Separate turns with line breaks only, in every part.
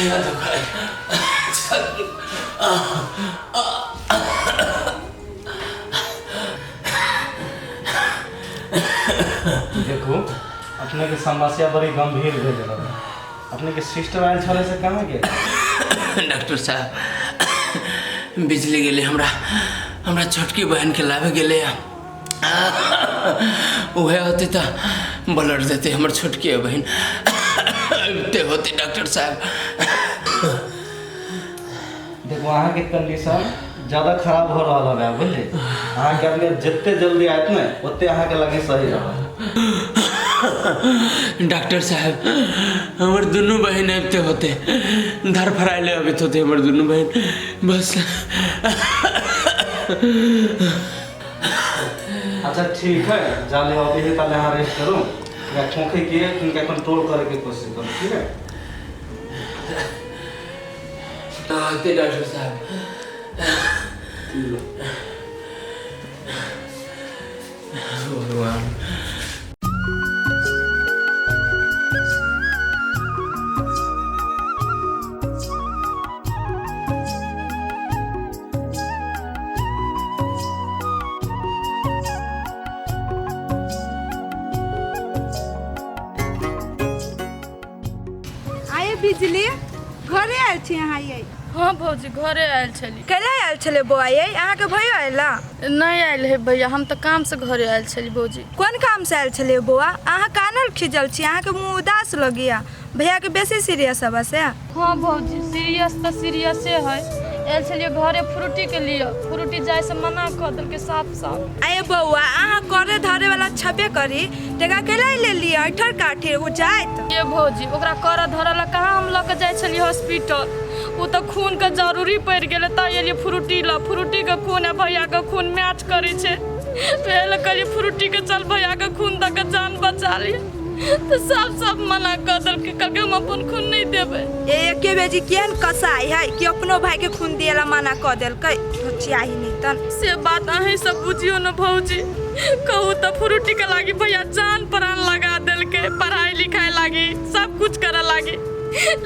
देह दुखाय।
देखू, अपनेके समस्या बड़ी गंभीर भेल रहल। अपनेके सिस्टर आयल छलै से कहाँ गेल?
डॉक्टर साहब, बिजली गेलै, हमरा हमरा छोटकी बहनके लाबे गेलै। उहे होते तऽ ब्लड देते। हमर छोटकी बहन अबिते होते डॉक्टर साहब।
देखू, अहाँके कंडीशन ज्यादा खराब हो रहल है, बुझलिए? अहाँके आदमी जते जल्दी आयत ने, ओते अहाँके लगे सही रहत।
डॉक्टर साहब, हमर दुनू बहन अबिते होते, धरफड़ाइले अबैत होते हमर दुनू बहन बस।
अच्छा, ठीक है, जाले अभी है ताले अहाँ रेस्ट करू या खोखे के तिनका कंट्रोल करे के कोशिश करू, ठीक है?
होते डॉक्टर साहब। भगवान।
आये बिजली, घरे आयल छी अहाँ ये?
हाँ भौजी, घरे आयल छली।
कैला आयल छलै बौआ ये? अहाँके भयो आयल?
नहि आयल है भैया, हम तऽ काम से घरे आयल छली भौजी।
कोन काम से आयल छलै बौआ? अहाँ कानल खिजल छी, अहाँके मुँह उदास लगैया। भैयाके बेसी सीरियस हबा से?
हाँ भौजी, सीरियस तऽ सीरियसे है। आयल छलियै घरे फ्रूटी के लिए, फ्रूटी जाय से मना कऽ देलकै साफ साफ।
आये बौआ, अहाँ करे धरे वाला छबे करी, टका कैला ले लिअ ऐठर काठी ओ जाइत?
ये भौजी, ओकरा करऽ धरऽ लए कहाँ हम लऽ के जाइ छलियै हॉस्पिटल? ओ तऽ खून के जरूरी पड़ि गेलै तऽ एलियै फ्रूटी लऽ। फ्रूटी के खून आ भैया के खून मैच करै छै, तऽ लए कहलियै फ्रूटी के चल भैया के खून दऽ के जान बचा लिअ, तऽ साफ साफ मना कऽ देलकै, कहलकै हम अपन खून नहि देबै।
ए एके बेजी केहन कसाई है कि अपनो भाई के खून दिएला मना कऽ देलकै, चाही नहीं तन।
से बात अहीं सब बुझियो न भौजी। कहू तऽ फ्रूटी के लागी भैया जान प्राण लगा देलकै, पढ़ाई लिखाई लागी सब कुछ करे लागी,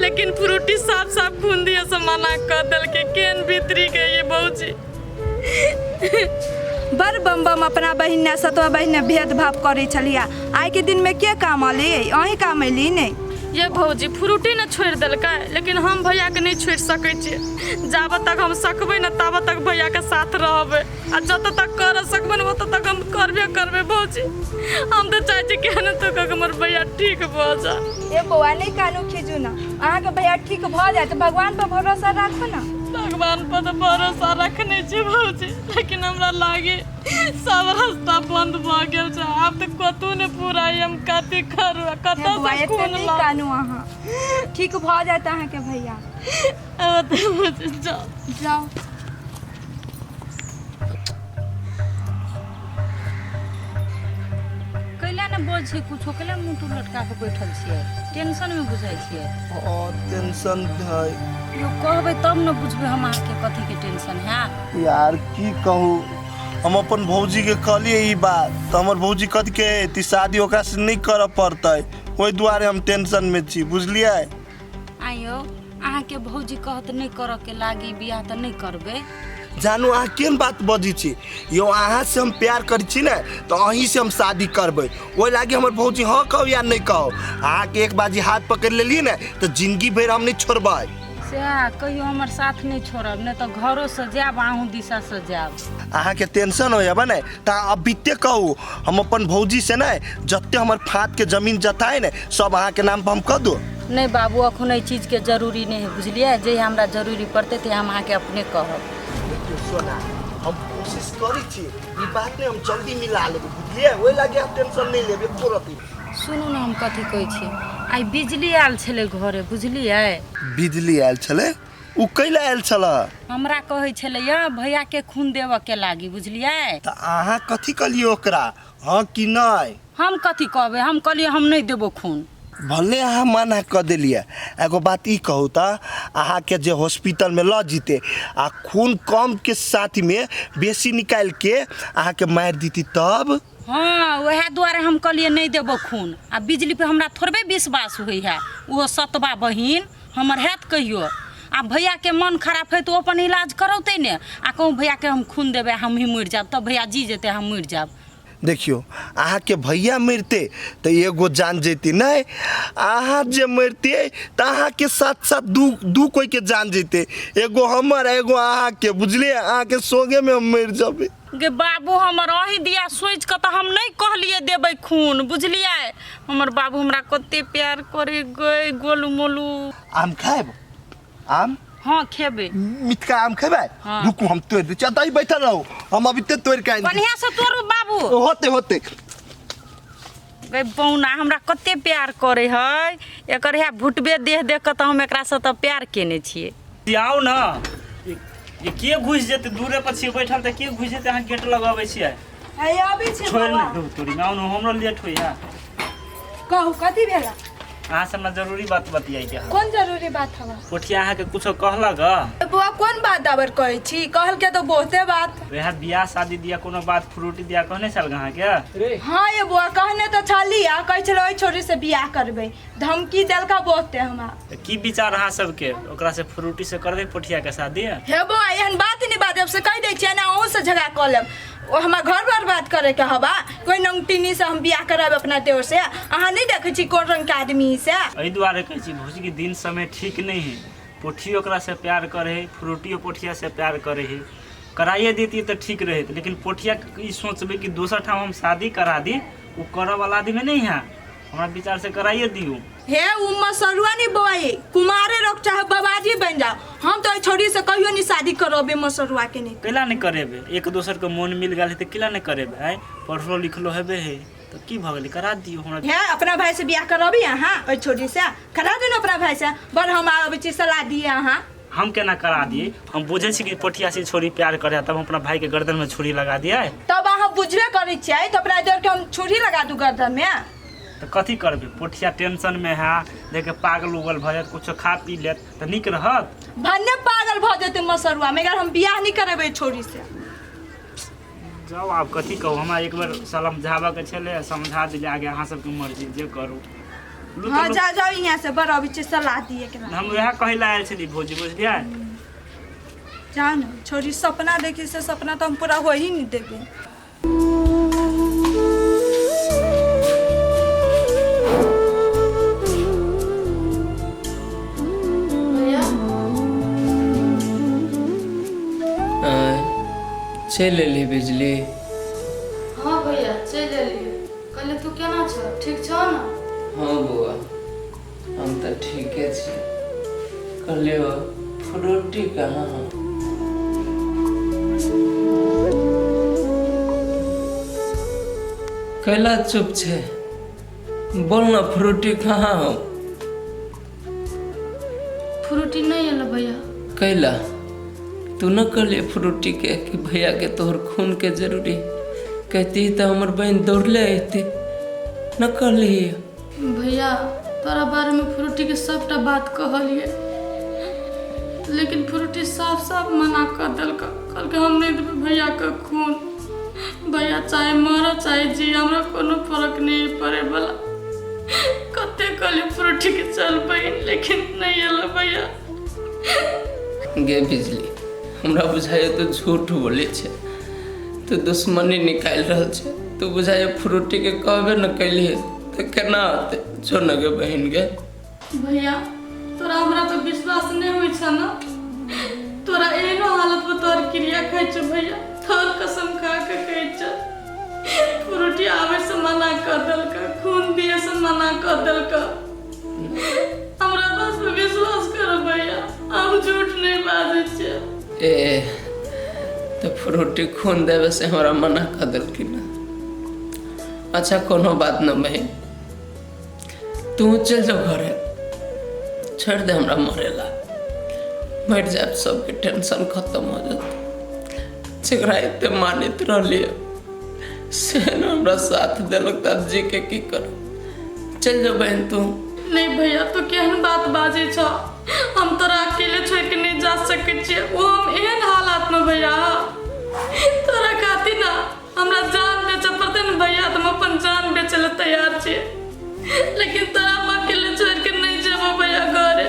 लेकिन फ्रूटी साफ साफ खून दिए से मना कऽ देलकै। केहन भीतरी के ये भौजी।
बड़ बम बम अपना बहिन सतवा बहिन भेदभाव करै छलिया। आइ के दिन में के काम अली? अहीं काम अली ने?
ये भौजी, फ्रूटी ने छोड़ि देलकै, लेकिन हम भैयाके नहि छोड़ि सकै छियै। जाबत तक हम सकबै ने, ताबत तक भैयाके साथ रहबै आ जतऽ तक कर सकबै ने, ओतऽ तक हम करबे करबै। भौजी, हम तऽ चाहै छी केहन तो कऽ हमर भैया ठीक भऽ जाए।
ए बौआ, नहि कानू खिजू ने, अहाँके भैया ठीक भऽ जायत, भगवान पर भरोसा राखू ने।
भगवान पर तऽ भरोसा रखने छी भौजी, लेकिन हमरा लागे सब रास्ता बंद भऽ गेल छै, आब तऽ कतहु नहि पूरा। हम कथी करू आ
हे
कतऽ
बौआ,
से
एते
खून
नहि
लाउ?
कानू, अहाँ ठीक भऽ जायत अहाँके भैया।
आब तऽ भौजी, जाउ।
जाउ।
कैला ने बोल छै कुछो? कैला मुँह तू लटका के बैठल छियै? टेंशन में बुझाइ छियै।
हाँ, टेंशन है।
यो कहबै तब ने बुझबै हम अहाँके कथी के टेंशन है।
यार, की कहू, हम अपन भौजी के कहलिए ई बात तऽ हमर भौजी कथी के ती शादी ओकरा से नहीं करऽ पड़तै, ओहि दुआरे हम टेंशन में छी, बुझलियै?
आइयो अहाँके भौजी कहत नहि करऽ के लागी बियाह तऽ नहि करबै?
जानू, अहाँ केहन बात बजै छी यौ? अहाँ से हम प्यार करै छी ने, तऽ अहीं से हम शादी करबै। ओहि लागी हमर भौजी हाँ कहू या नहीं कहो, अहाँके एक बाजी हाथ पकड़ि लेलियै ने तऽ जिंदगी भरि हम नहीं छोड़बै।
सएह कहियो हमर साथ नहि छोड़ब, नहि तऽ घरोसँ जायब, अहूँ दिशासँ जायब।
अहाँके टेंशन हो जाबे ने तऽ अहाँ अबिते कहू, हम अपन भौजी से ने जते हमर फाँतके जमीन जथा है ने, सब अहाँके नाम पर हम कऽ दू।
नहि बाबू, अखन एहि चीजके जरूरी नहि है, बुझलियै? जहिया हमरा जरूरी पड़तै तहिया हम अहाँके अपने कहब।
देखियौ सोना, हम कोशिश करै छी, ई बात नहि, हम जल्दी मिला लेबै, बुझलियै? ओहि लागी अहाँ टेंशन नहि लेबै एको रत्ती।
सुनू ने, हम कथी कहै छी, आइ बिजली आयल छलै घरे, बुझलियै?
बिजली आयल छलै? ओ कैला आयल छलै?
हमरा कहै छलै भैयाके खून देबऽके लागी, बुझलियै?
तऽ अहाँ कथी कहलियै ओकरा, हँ कि नहि?
हम कथी कहबै? हम कहलियै हम नहि देबो खून।
भले अहाँ मना कऽ देलियै, एगो बात ई कहू तऽ अहाँके जे हॉस्पिटलमे लऽ जीते आ खून कमके साथमे बेसी निकालिके अहाँके मारि देती तब?
हँ, उएह दुआरे हम कहलियै नहि देबो खून। आ बिजली पे हमरा थोड़बे विश्वास होइ है, ओहो सतबा बहिन हमर हैत कहियो आ भैयाके मन खराब है तऽ ओ अपन इलाज करौतै ने आ कहूँ भैयाके हम खून देबै हमही मरि जायब तब भैया जी जेतै हम मरि जायब
देखियौ अहाँके भैया मरिते तऽ एगो जान जैती नहि अहाँ जे मरितियै तऽ अहाँके साथ साथ दू दू कोइके जान जैते एगो हमर आ एगो अहाँके बुझलियै अहाँके संगेमे हम मरि जेबै
गे बाबू हमर अही दिया सोचि कऽ तऽ हम नहि कहलियै देबै खून बुझलियै हमर बाबू हमरा कते प्यार करे गै गोलू मोलू
आम खायब आम
हँ खेबै
मिठका आम खेबै
हाँ।
रुकू हम तोड़ि दै छी एतऽ बैठल रहू हम अबिते तोड़ि कऽ आनि दै
बढ़िआँ से तोड़ू बाबू
छी। होते होते
गै बौना हमरा कते प्यार करे है एकर है भुटबे देह देख कऽ तऽ हम एकरासँ तऽ प्यार केने छियै
आउ ने ये के घुसि जेतै दूरे पर छियै बैठल तऽ के घुसि जेतै अहाँ गेट लगबै छियै
हे अबै छी
छोड़ि
बौआ।
नहि दू तोरी आउ ने हमरो लेट होइया
कहू कथी भेला
अहाँ से हमरा जरूरी बात बतियाइके है
कोन जरूरी बात हवा
कोठिया अहाँके कुछो कहलक ह
बौआ कोन बात दाबर कहै छी कहल के तो बहुते बात
वएह बियाह शादी दिया कोनो बात फ्रूटी दिया कहने छल अहाँके
हाँ ये बौआ कहने तो छली आ कहै छलै ओहि छोरी से बियाह करबै धमकी देलका बहुते हमरा
तऽ की विचार अहाँ सबके ओकरा से फ्रूटी से करबै पोठिया के शादी
हे बौआ एहन बात नहीं बाजब से कहि दै छियै ने अहूँ से झगड़ा कऽ लेब ओ हमरा घर बर्बाद करे के हवा कोई नंगटिनी से हम बियाह कराब अपना देवर से अहाँ नहीं देखै छी कोन रंग के आदमी से
एहि दुआरे कहै छी भौजी के दिन समय ठीक नहीं है पोठी ओकरा से प्यार करे है फ्रूटियो पोठिया से प्यार करे है कराइए देती तऽ ठीक रहैत लेकिन पोठिया के ई सोचबै कि दोसर ठाम हम शादी करा दी ओ करऽ वाला आदमी नहीं है हमरा विचार से कराइए दियौ
हे उ मसरुआ नहीं बौआ कुमारे रख चाहे बबाजी बन जाओ हम तो छोरी से कहियो नहीं शादी करबे मसरुआ के नहीं
कैला नहीं करेबे एक दोसर के मोन मिल गेल है तऽ कैला नहीं करेबे आँय पढ़लो लिखलो हेबे है तऽ की भऽ गेलै करा दियौ हमरा
हे अपना भाई से बियाह करबी अहाँ ओहि छोरी से करा दे अपना भाई से बड़ हम आबै छी सलाह दिए अहाँ
हम केना करा दिए हम बुझै छी कि पोठिया से छोरी प्यार करे तब हम अपना भाई के गर्दन में छुरी लगा दिए
तब अहाँ बुझबे करै छियै तऽ अपना जोर के हम छुरी लगा दू गर्दन में
तऽ कथी करबै पोठिया टेंशन में है देख पागल उगल भऽ जायत कुछो खा पी लेत तऽ नीक रहत
भन्ने पागल भऽ जेतै मसरुआ मगर हम बियाह नहि करेबै छोरी से
जाउ आब कथी कहू हमरा एक बेर समझाबऽके छलै समझा दिले आगे अहाँ सबके मर्जी जे करू लू
हाँ
तऽ
जाओ जाओ यहाँ से बड़ अबै छै सलाह दिए के
हम वएह कहै लए आयल छली भौजी बुझलियै
जाओ ने छोरी सपना देखी से सपना तो हम पूरा हो ही नहीं देबे
भैया
चलि एली बिजली
हाँ भैया चलि एलियै कहलियै तू केना छह ठीक छह ने
हाँ बौआ हम तऽ ठीके छी कहलियौ फ्रूटी कहाँ हौ कैला चुप छै बोल ना फ्रूटी कहाँ हौ
फ्रूटी नहि एलो भैया
कैला तू न कहलिए फ्रूटी के कि भैया के तोहर खून के जरूरी कहती तऽ हमर बहन दौड़ले अयती न कहली
भैया तोरा बारेमे फ्रूटीके सभटा बात कहलियै लेकिन फ्रूटी साफ साफ मना कऽ देलक कहलकै हम नहि देबै भैयाके खून भैया चाहे मरऽ चाहे जी हमरा कोनो फर्क नहि पड़ैवला कते कहलियै फ्रूटीके चल बहिन लेकिन नहि एलो भैया
गे बिजली हमरा बुझाइए तू झूठ बोलै छै तू दुश्मनी निकालि रहल छै तू बुझाइए फ्रूटीके कहबे न कैलिहे तऽ केना होतै जो न गे बहिन गे
भैया तोरा हमरा पर विश्वास नहि होइ छ ने तोरा एहनो हालत पर तोहर क्रिया खाइ छौ भैया तोहर कसम खा के कहै छौ फ्रूटी आबै से मना कऽ देलक खून दिए से मना कऽ देलक हमरा बात पर विश्वास करो भैया हम झूठ नहि बाजै छियै
ए तऽ फ्रूटी खून देवे से हमरा मना कऽ देलखिन हँ। अच्छा कोनो बात न बहिन तू चल जाओ घरे छोड़ि दे हमरा मरेला मरि जायब सबके टेंशन खत्म हो जात जकरा एते मानैत रहलियै से ने हमरा साथ देलक तऽ आब जी के की करब चल जो बहन तू
नहीं भैया तू केहन बात बाजै छ हम तोरा अकेले छोड़ के नहीं जा सकै छियै ओ हम एहन हालात में भैया तोरा खातिर ना हमरा जान बेचऽ पड़तै ने भैया तऽ हम अपन जान बेचै लए तैयार छियै लेकिन तोरा हम अकेले छोड़ के नहीं जेबो भैया घरे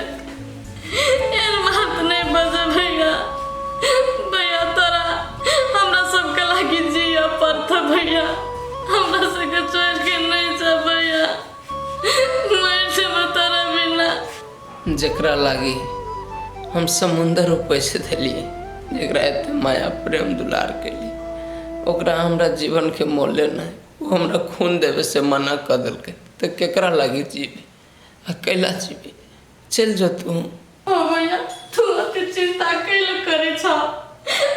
जकरा लागी हम समुन्दर पैसे देलियै, जकरा एते माया प्रेम दुलार केलियै, ओकरा हमरा जीवनके मोले नहि। ओ हमरा खून देवे से मना कऽ देलकै, तऽ केकरा लागी जीबी आ कैला जीबी? चलि जो तू।
ओ भैया, तू अते चिंता कैले करे छ?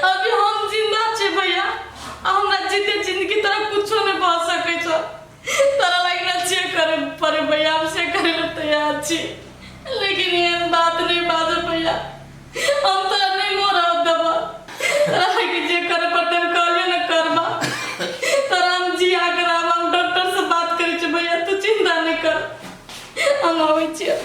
अभी हम जिंदा छे भैया, आ हमरा जीते जिंदगी तोरा कुछो नहीं भऽ सकै छ। तोरा लागि ना जे करे पड़े भैया, हम से करे ला तैयार छी, लेकिन एहन बात नहीं बाजो भैया। हम तोरा नहीं मरऽ देबऽ। तोरा लागि जे करे पड़तै हम कहलियै ना करबा। तोरा हम जिया के रहब, हम डॉक्टर से बात करै छी भैया, तू चिंता नहीं कर, हम अबै छियै।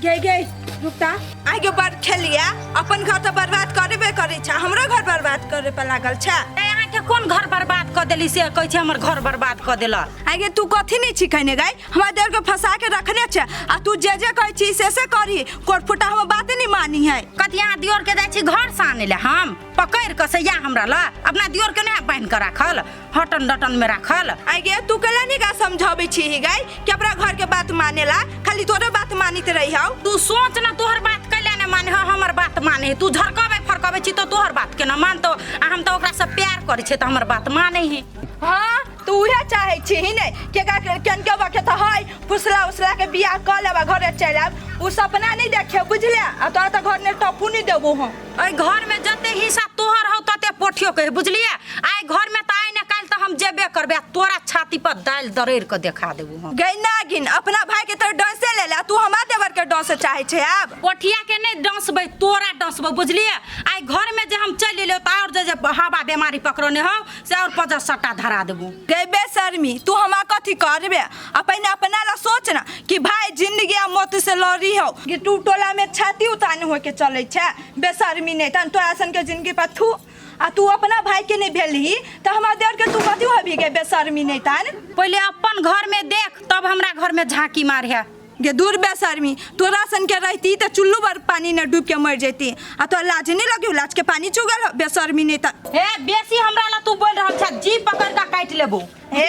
गई गई रुकता आगे बड़ खेलिया, अपन घर तो बर्बाद करबे करै छै, हमरो घर बर्बाद करे पर लागल छै।
ए, अहाँके कोन घर बर्बाद कऽ देली से कहै छै हमर घर बर्बाद कऽ देलक?
आगे तू कथी नहीं छी कहने गई? हमरा देर के फंसा के रखने छै आ तू जे जे कहै छी से से करी, कोट फुटा हम बात नहीं मानी है।
कथी अहाँ दियोर के जाइ छी घर से आनै लए? हम पकड़ि कऽ से या हमरा लग अपना दियोर के नहि बान्हि कऽ राखल, हटन डटन में राखल।
आगे तू केला नहीं का समझाबै छी ही गई कि अपना घर के बात मानेला, खाली तोरे बात मानित रही हौ।
तू सोच ना, तोहर बात कैला ने माने हौ, हमर बात माने है। तू झरकबै फरकबै छी तऽ तोहर बात केना मानतौ? आ हम तऽ ओकरा से प्यार करै छियै तऽ हमर बात माने है।
हाँ तू उहे चाहै छी ही ने के का केन के बके तऽ है फुसला उसला के बियाह कऽ लेब आ घरे चलि आयब, उ सपना नहीं देखे बुझले। आ तोरा तऽ घर ने टप्पू नहीं देबो हम।
एहि घर में जते हिस्सा तोहर हौ तते पोठियो के, बुझलियै? आइ घर में तऽ आइ ने काल्हि तऽ हम जेबे करबै आ तोरा छाती पर दालि दरड़ि कऽ देखा देबो हम।
गई नागिन, अपना भाई के तो डंसे ले ले, तू हमार देवर के डंसे चाहे छे आब?
पोठिया के नहीं डंसबै, तोरा डंसबै, बुझलियै? आइ घर में जे हम चलि एलियौ तऽ और जे जे हवा बेमारी पकड़ने हौ से और पजर सट्टा धरा देबो।
गई बेशर्मी, तू हमार कथी करबे? आ पहिने अपना ला सोच ना कि भाई जिंदगी आ मौत से लड़ी हौ कि तू टोला में छाती उतान होके चलै छे। बेशर्मी नहीं तहन तोरा सन के जिंदगी पर थू, आ तू अपना भाई के नहीं भेलही तऽ हमार देवर के तू कथी होबी गे बेशर्मी नहीं तहन?
पहिले अपन घर में देख तब हमरा घर में झांकी मारे।
गे दूर बेशर्मी, तोरा सन के रहती तऽ चुल्लू भर पानी न डूब के मर जैती, आ तोरा लाज नहीं लगी? लाज के पानी चुगल हो बेशर्मी नहीं त।
हे बेसी हमरा ला तू बोल रहल छ, जी पकड़ के काटि लेबो।
हे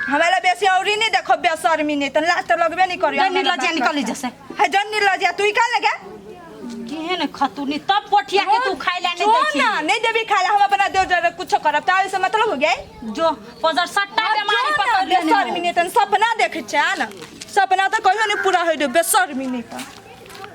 हमरा ला बेसी औरी नहीं देखो बेशर्मी नहीं त, लाज तऽ लगबे नहीं करियो।
जन निर्लज्जा निकली जैसे।
हे जन निर्लज्जा तू ही का लगे
केहन खतुनी तब पोठिया के तू खाइ ला नहीं
जो
दै छी।
ना नहीं देबी खाइ ला, हम अपना देव जरा कुछो करब त से मतलब हो गई।
जो पजर सट्टा बेमारी पकड़ लेने
बेशर्मी नहीं त, सपना देखे छै ना, सपना तऽ कहियो नहीं पूरा होइ दे बेशर्मी नहीं त।